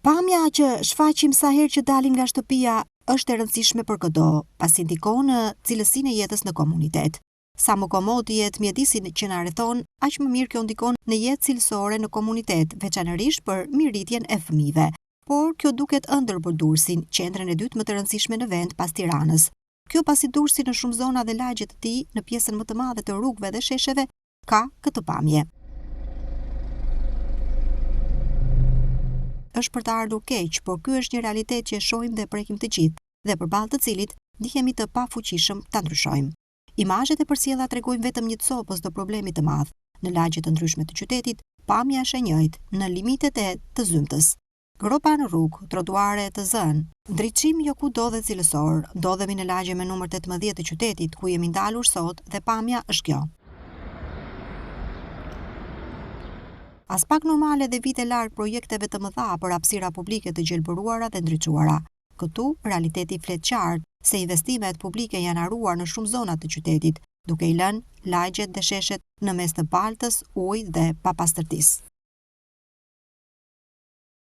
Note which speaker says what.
Speaker 1: Pamja që shfaqim sa herë që dalim nga shtëpia është e rëndësishme për këdo, pasi ndikon në cilësinë e jetës në komunitet. Sa më komod të jetë mjedisi që na rrethon, aq më mirë kjo ndikon në jetë cilësore në komunitet, veçanërisht për mirërritjen e fëmijëve. Por kjo duket ëndërr për Durrësin, qendrën e dytë më të rëndësishme në vend pas Tiranës. Kjo pasi Durrësi në shumë zona dhe lagje të tij, në pjesën më të madhe të rrugëve dhe shesheve, ka këtë pamje. Është për të ardhur keq, por ky është një realitet që e shohim dhe prekim të gjithë dhe përballë të cilit ndihemi të pafuqishëm ta ndryshojmë. Imazhet e përcjella tregojnë vetëm një copëz të problemit të madh. Në lagje të ndryshme të qytetit, pamja është e njëjtë, në limitet e të zymtës. Gropa në rrugë, trotuare të zënë, ndriçim jo kudo dhe cilësor. Ndodhemi në lagjen me numër 18 të qytetit, ku jemi ndalur sot dhe pamja është kjo. Aspak normale dhe vite larg projekteve të mëdha për hapësira publike të gjelbëruara dhe ndriçuara. Këtu, realiteti flet qartë se investimet publike janë harruar në shumë zona të qytetit, duke i lënë lagjet dhe sheshet në mes të baltës, ujit dhe papastërtisë.